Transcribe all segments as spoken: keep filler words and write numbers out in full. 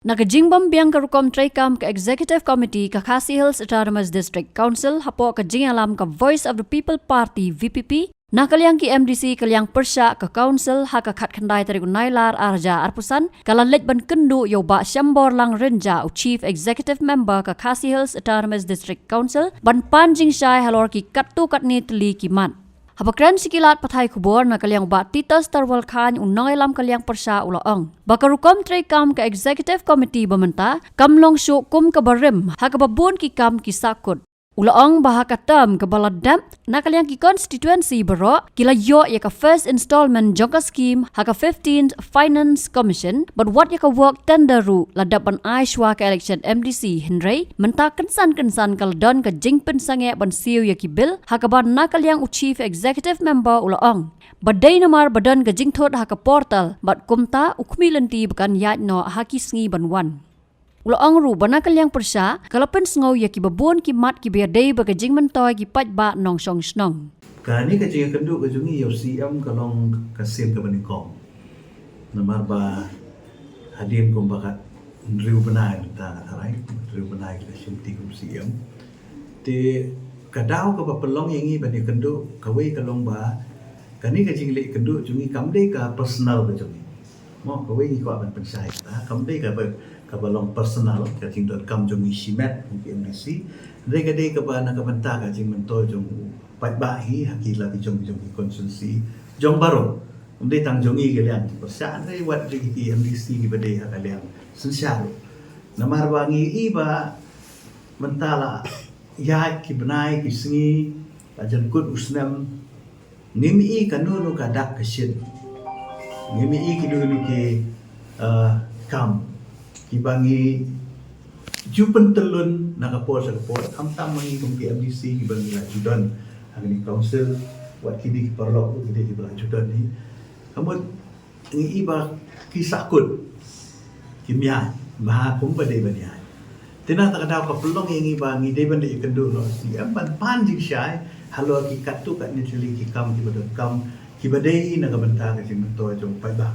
Na ka jingbym biang ka rukom treikam ka Executive Committee ka Khasi Hills Autonomous District Council hapoh ka jingïalam ka Voice of the People Party, V P P, na ka liang ki M D C ka liang pyrshah ka Council ha ka khatkhyndai tarik u Nailar ar hajar arphew san, ka la leit ban kynduh ïa u Bah Shemborlang Rynjah, u Chief Executive Member ka Khasi Hills Autonomous District Council, ban pan jingshai halor ki katto katne tylli ki mat. Haba kren sha ki lad pathai khubor na ka liang u Bah Titus Tarwal Chyne, u nongïalam ka liang pyrshah, u la ong ba ka rukom treikam ka Executive Committee ba mynta kam long shuh kum kaba rim ha kaba bun ki kam ki sahkut. U la ong ba ha ka term kaba la dep, na ka liang ki constituency baroh ki la ïoh ïa ka first installment jong ka scheme ha ka fifteenth Finance Commission, bad wat ïa ka work tender ruh la dep ban ai shuwa ka election M D C, hynrei mynta kynsan kynsan ka la don ka jingpynsangeh ban siew ïa ki bill, ha kaba na ka liang u Chief Executive Member u la ong ba dei namar ba don ka jingthut ha ka portal, bad kumta u khmih lynti ba kan ïaid noh ha ki sngi ban wan. U la ong ruh ba na ka liang pyrshah ka la pynsngew ïa kiba bun ki mat kiba ïadei bad ka jingmyntoi ki paidbah nongshong shnong. Kane ka jingïakynduh ka jong ngi ïa u C M ka long ka sien kaba nyngkong. Namar ba hadien kumba ka hynriew bnai mynta nga tharai, hynriew bnai ka la shim ti kum C M. Te ka daw kaba pynlong ïa ngi ban ïakynduh kawei ka long ba kane ka jingleh kynduh jong ngi kam dei ka personal ka jong ngi. Mo, kawei ngi kwah ban pynshai kata, kam dei kaba, kaba long personal, ka jingdonkam jong ngi shimet, jong ki M D C. Hynrei ka dei kaba na ka bynta ka jingmyntoi jong u paidbah hi, ha ki la ki jong, jong ki constituency jong baroh. Kam dei tang jong ngi ka liang ki pyrshah, hynrei wat jong ki M D C kiba dei ha ka liang synshar. Namar ba ngi i ba mynta la ïaid ki bnai ki sngi, la jan kut u snem, ngim i kano kano ka dak ka shin. Ngim i kino kino ki, eh, kam kiba ngi ju pyntyllun na ka por sha ka por, khamtam ma ngi kum ki M D C kiba ngi la ju don ha kane ka council, wat kine ki paralok ruh ki dei kiba la ju don hi. Ka mut ngi i ba ki sahkut kim ïaid, bha kumba dei ban ïaid. Te na kata ka daw ka pynlong ïa ngi ba ngi dei ban da ïakynduh noh C M ban pan jingshai halor ki katto katne tylli ki kam kiba donkam kiba dei na ka bynta ka jingmyntoi jong u paidbah.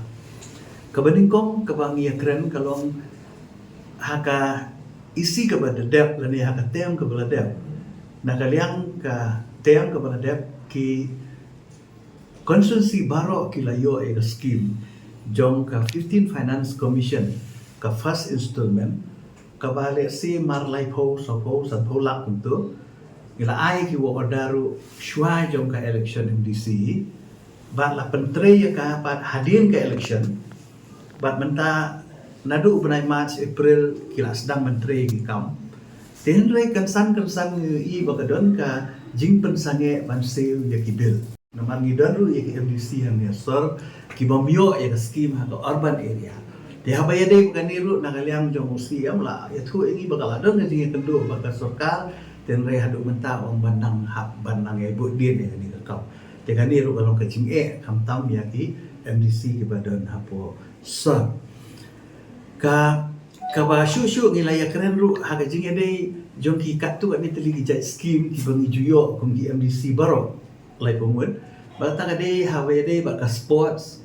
Kaba nyngkong kaba ngi ïakren ka long ha ka E C kaba la dep lane ha ka term kaba la dep. Na ka liang ka term kaba la dep ki constituency baroh ki la ïoh ïa ka scheme jong ka fifteen Finance Commission, ka first installment, kaba lehse mar laiphew, sawphew, sanphew lak kumto. Ngi la ai ki work order ruh shuwa jong ka election M D C, bad la pyntrei ïa ka pat hadien ka election. Bad mynta naduh u bnai March, April ki la sdang ban trei ki kam. Te hynrei kynsan kynsan ngi i ba ka don ka jingpynsangeh ban siew ïa ki bill. Namar ngi don ruh ïa ki M D C hangne ha sor kibym ïoh ïa ka scheme ha ka urban area. Te haba ïadei bad kane ruh na ka liang jong u C M la ïathuh ïa ngi ba ka la don ka jingïakynduh bad ka sorkar, te hynrei haduh mynta ym ban nang hap ban nang ïa buh dien ïa kane ka kam. Te kane ruh ka long ka jingeh khamtam ïa ki M D C kiba don hapoh sor. Ka, kaba shuh shuh ngi la ïakren ruh ha ka jingïadei jong ki katto katne tylli ki jait scheme kiba ngi ju ïoh kum ki M D C baroh. Laiphew ngut. Bad kata ka dei haba ïadei bad ka sports,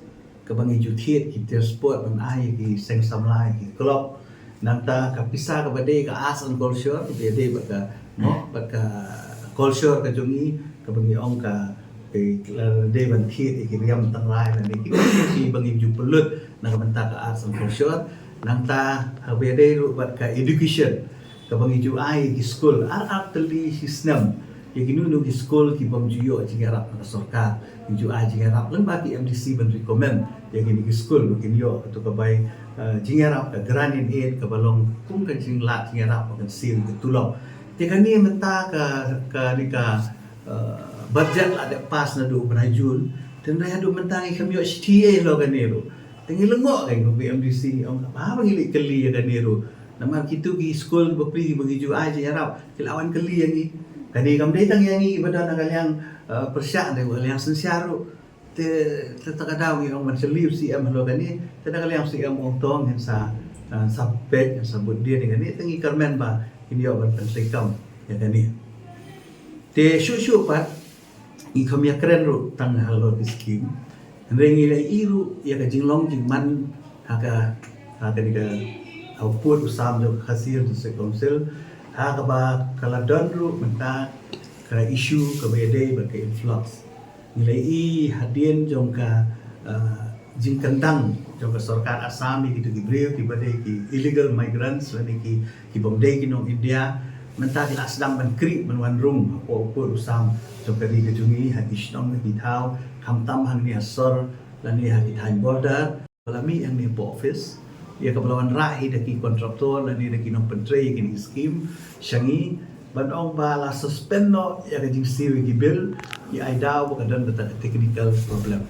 kaba ngi ju thied ki tiar sport ban ai ki seng samla ki club. Nangta ka pisa kaba dei ka arts and culture, kaba ïadei bad ka, mo, bad ka culture ka jong ngi, kaba ngi ong ka, ka, la dei ban thied ïa ki riam tynrai lane ki, kiba ngi ju pynlut na ka bynta ka arts and culture. Nangta haba ïadei ruh bad ka education, kaba ngi ju ai ïa ki skul ar ar tylli shi snem ïa kino kino ki skul kibym ju ïoh jingïarap na ka sorkar. Ngi ju ai jingïarap lyngba ki M D C ban recommend ïa kine ki skul ba kin ïoh kato ka bai, eh, jingïarap, ka grant in aid, kaba long kum ka jinglad jingïarap ba kan siew ïa ka tulop. Te kane mynta ka, kane ka, eh, budget la dep pass naduh u bnai June. Te hynrei haduh mynta ngi khlem ïoh shithi ei halor kane ruh. Te ngi lyngngoh, ka kum ki M D C ngi ong, kaba ngi leit kylli ïa kane ruh. Namar kito ki skul ki bapli kiba ngi ju ai jingïarap, ki la wan kylli ïa ngi. Kane kam dei tang ïa ngi kiba don ha ka liang, eh, pyrshah, dei ka liang synshar ruh. Te, te kata ka daw ngi ong ban shylli u C M halor kane, te na ka liang C M ong to ngin sa, eh, sa peit, ngin sa bud dien ïa kane, te ngi kyrmen ba kin ïoh ban pyntreikam ïa kane. Te shuh shuh pat, ngi khlem ïakren ruh tang halor ki scheme. Hynrei ngi la ïohi ruh ïa ka jinglong jingman ha ka, ha kane ka Ha u pud u sam jong ka Khasi Hills District Council, ha kaba ka la don ruh mynta ka issue kaba ïadei bad ka influx. Ngi la ïohi hadien jong ka, ah, jingkyndang jong ka sorkar Assam ïa kito ki briew kiba dei ki illegal migrants lane ki, ki bym dei ki nong India. Mynta ki la sdang ban khrih ban wan rung hapoh u pud u sam jong ka ri ka jong ngi ha ki shnong ha ki thaw, khamtam hangne ha sor lane ha ki thaiñ border. Ba la mih hangne hapoh office ïa kaba la wanrah hi da ki contractor lane da ki nongpyntrei ïa kine ki scheme sha ngi, ban ong ba la suspend noh ïa ka jingsiew ïa ki bill, ki ai daw ba ka don kata ka technical problem.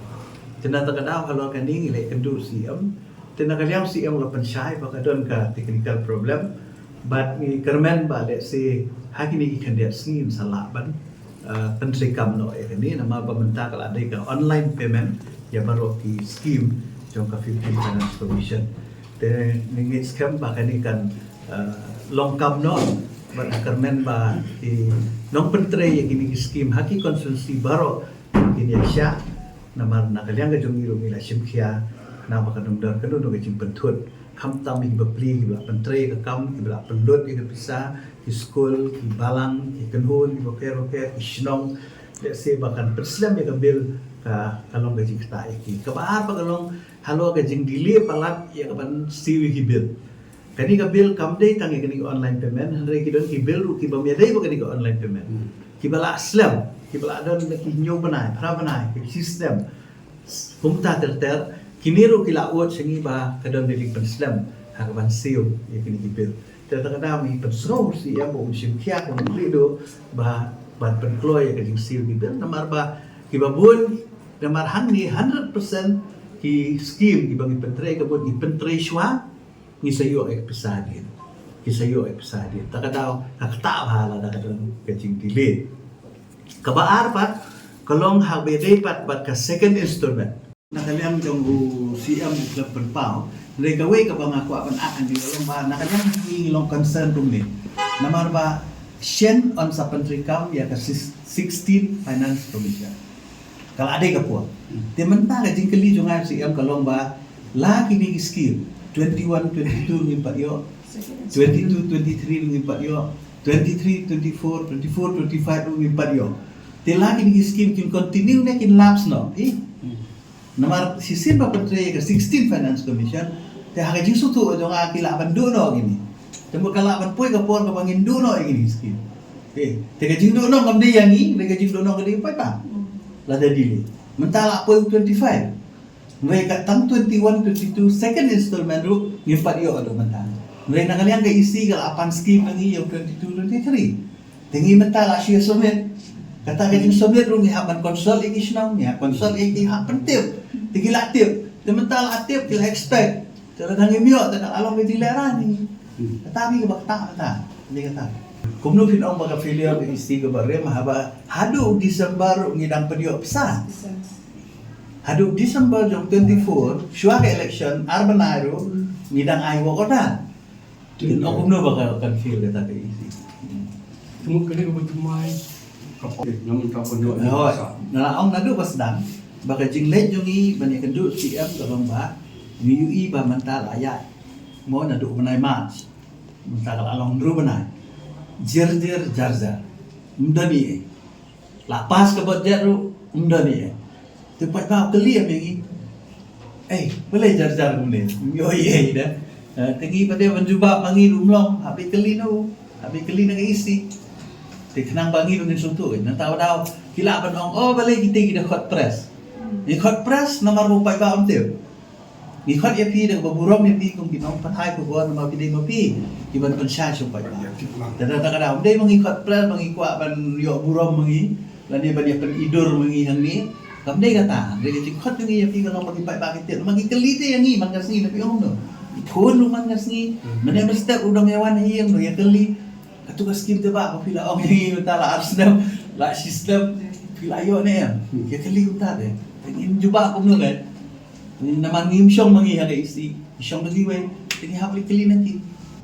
Te na kata ka daw halor kane ngi la ïakynduh C M. Te na ka liang C M la pynshai ba ka don ka technical problem. Bad ngi kyrmen ba lehse ha kine ki khyndiat sngi ngin sa lah ban, uh, pyntreikam noh ïa kane, namar ba mynta ka la dei ka online payment ïa baroh ki scheme jong ka fifteen Finance Commission. Te ngi ngeit skhem ba kane kan, uh, long kam noh, bad kyrmen ba ki nongpyntrei ïa kine ki scheme ha ki constituency baroh kin ïa shah, namar na ka liang ka jong ngi ruh ngi la shim khia na ba ka dang don kano kano ka jingpynthut. Khamtam ïa ki bapli kiba la pyntrei ka kam, kiba la pynlut ïa ka pisa, ki skul, ki balang, ki kynhun kiba pher bapher, ki shnong. Lehse ba kan pynslem ïa ka bill ka, ka long ka jingktah ïa ki. Kaba ar ba ka long halor ka jingdelay palat ïa ka ban siew ïa ki bill. Kane ka bill kam dei tang ïa kane ka online payment, hynrei ki don ki bill ruh ki bym ïadei bad kane ka online payment. Hmm. Kiba la slem, kiba la don na ki hynñiew bnai, phra bnai, ki shi snem. Kumta ter ter, kine ruh ki la ud sha ngi ba ka don da ka jingpynslem ha ka ban siew ïa kine ki bill. Te kata ka daw ngi pynsngew ruh ïa ba un shim khia, un plie duh ba ban pynkloi ïa ka jingsiew ki bill. Namar ba kiba bun, namar hangne hundred percent ki scheme kiba ngi pyntrei, ka bun ngi pyntrei shuwa, ngi sa ïoh ïa ka pisa hadien. Ngi sa ïoh ïa ka pisa hadien. Ta ka daw, ka ktah bha lada ka don ka jingdelay. Kaba ar pat ka long ha ba ïadei pat bad ka second installment. Na ka liang jong u C M u khlem pynpaw. Hynrei kawei kaba nga kwah ban add hangne ka long ba na ka liang ngi long concern kumne. Namar ba shen yn sa pyntreikam ïa ka sis-, sixteen Finance Commission. Ka la dei ka por. Te mynta ka jingkylli jong nga C M ka long ba la kine ki scheme twenty-one twenty-two ngim pat ïoh, twenty-two twenty-three ngim pat ïoh, twenty-three twenty-four, twenty-four twenty-five ngim pat ïoh. Te la kine ki scheme kin continue ne kin lapse noh? Eh? Namar shisien ba pyntrei ka sixteen Finance Commission, te ha ka jingsngewthuh jong nga ki lah ban duh noh kine. Te mut ka lah ban poi ka por kaba ngin duh noh ïa kine ki scheme. Eh, te ka jingduh noh kam dei ïa ngi, te ka jingduh noh ka dei paidbah. Lada delay. Mynta la poi twenty-five. Hynrei ka tang twenty-one twenty-two second installment ruh ngim pat ïoh haduh mynta. Hynrei na ka liang ka E C ka la pan scheme na ngi ïa u twenty-two twenty-three. Te ngi mynta la shu submit. Kata ka jingsubmit ruh ngi hap ban consult ïa ki shnong, ngi hap consult ïa ki, hap pyntip. Te ki la tip. Te mynta la tip, ki la expect. Te lada ngim ïoh, te ka la long ka jinglehrain ïa ngi. Kata ngi kaba ktah mynta. Ngi kata. Kumno phin ong ba ka failure ka E C kaba rim, haba haduh December ruh ngi dang pynïoh pisa. Haduh December jong twenty-four, shuwa ka election, ar bnai ruh, ngi dang ai work order. Te ong kumno ba ka, kan fail kata ka E C. Te mut kane kaba jumai, ka pop, nang mynta pynïoh. Hooid, nga la ong naduh ba sdang ba ka jingleit jong ngi ban ïakynduh C M ka long ba ngi ïohi ba mynta la ïaid. Mo naduh bnai March. Mynta ka la long hynriew bnai. Jer jer jar jar. Ym don ei ei. La pass ka budget ruh ym don ei ei. Te paidbah u kylli ïa ngi. Ei, balei jar jar kumne? Ym ïoh ei ei de. Eh, te ngi pat de ban jubab ma ngi ruh ym long, hap ban kylli na u, hap ban kylli na ka E C. Te khnang ba ngi ruh ngin sngewthuh. Nangta ba daw ki lah ban ong, oh, balei kita ki da khot press. Ngi khot press namar ba u paidbah um tip. Ngi khot ïa phi da kaba burom ïa phi kum ki nongpathai khubor namar phi dei ma phi kiban pynshai sha u paidbah. Te da, da ka daw ym dei ba ngi khot press ba ngi kwah ban ïoh burom ma ngi lane ban ïa pynidur ma ngi hangne. Kam dei kata. Dei ka jingkhot jong ngi ïa phi ka long ba ki paidbah ki tip. Ma ngi kylli te ïa ngi man ka sngi, na phi ong kumno? Ngi phone ruh man ka sngi. Mynne mynstep ruh dang ïa wan ha ïing ruh ïa kylli. Katu ka skim te bah ba phi la ong ïa ngi mynta la ar snem, la shi snem, phi la ïoh ne em? Ïa kylli kumta te. Te ngin jubab kumno te? Namar ngim shong ma ngi ha ka E C, ngi shong da kiwei, te ngi hap leit kylli na ki.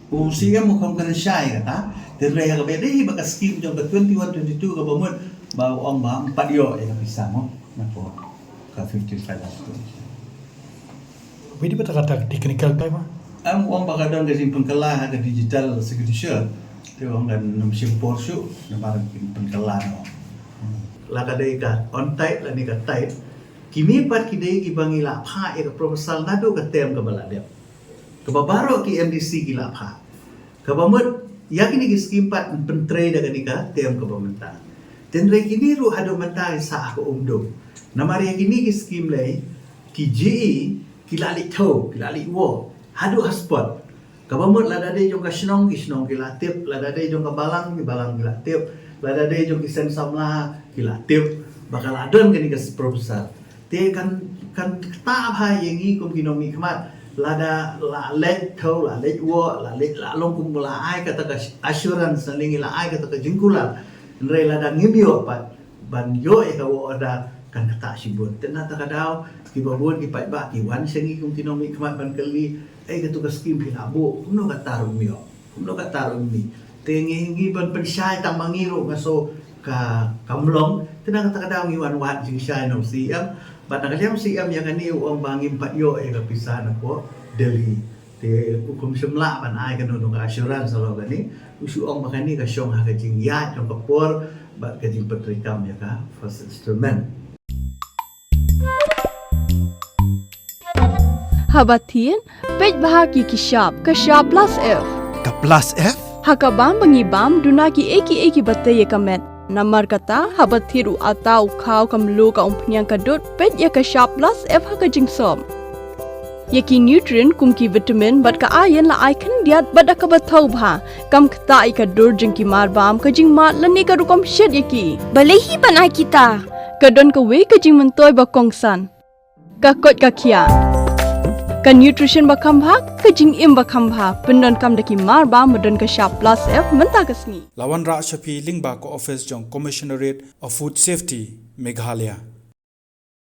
U C M u kham kren shai kata, te hynrei ha kaba ïadei hi bad ka skim jong ka twenty-one twenty-two kaba mut ba u ong ba ym pat ïoh ïa ka pisa mo, na ka por ka fifteen Finance Commission. Wei dei ba kata ka technical term, ah? Em, u ong ba ka don ka jingpynkylla ha ka digital signature. Te u ong kan nym shim por shuh namar kin pynkylla noh. La ka dei ka on tight lane ka tight. Kine pat ki dei kiba ngi la phah ïa ka proposal naduh ka term kaba la dep. Kaba baroh ki M D C ki la phah. Kaba mut ïa kine ki skim pat pyntrei da kane ka term kaba mynta. Hynrei kine ruh haduh mynta ki sah ha ka umdum. Namar ïa kine ki skim lei, ki G E, ki la leit thew, ki la leit wok haduh ha spot. Kaba mut lada dei jong ka shnong, ki shnong ki la tip, lada dei jong ka balang, ki balang ki la tip, lada dei jong ki seng samla ki la tip ba ka la don kane ka proposal. Te kan, kan ktah bha ïa ngi kum ki nongmihkhmat, lada la leit thew, la leit wok, la leit, la long kum la ai kata ka assurance, lane ngi la ai kata ka jingkular. Hynrei lada ngim ïoh pat ban ïoh ïa ka work order, kan ktah shibun. Te na kata ka daw kiba bun ki paidbah ki wan sha ngi kum ki nongmihkhmat ban kylli, "Ei, katu ka skim phi la buh, kumno kata ruh ym ïoh, kumno kata ruh ym mih?" Te ngi, ngi ban pynshai tang ma ngi ruh nga sngew ka, kam long. Te na kata ka daw ngi wan wad jingshai na u C M. Bad na ka liang u C M ïa kane u ong ba ngim pat ïoh ïa ka pisa na pdeng Delhi. Te u kum shym lah ban ai kano kano ka assurance halor kane. U shu ong ba kane ka shong ha ka jingïaid jong ka por bad ka jingpyntreikam ïa ka first installment. Haba thied, peit bha ki ki shap, ka shap plus F. Ka plus F? Ha ka bam ba ngi bam, duna kiei kiei kiba tei ïa ka met. Namar kata, haba thied u atta, u khaw, ka mluh, ka umphniang, ka dud, peit ïa ka shap plus F ha ka jingsop. Ïa ki nutrient kum ki vitamin bad ka iron la ai khyndiat bad da kaba thew bha. Kam ktah ïa ka dur jong ki mar bam, ka jingmad lane ka rukom shet ïa ki. Balei hi ban ai kita? Ka don kawei ka jingmyntoi ba kongsan. Ka koit ka khiah. Ka nutrition ba kham bha, ka jingim ba kham bha. Pyndonkam da ki mar bam ba don ka shap plus F mynta ka sngi. La wanrah sha phi lyngba ka office jong Commissionerate of Food Safety, Meghalaya.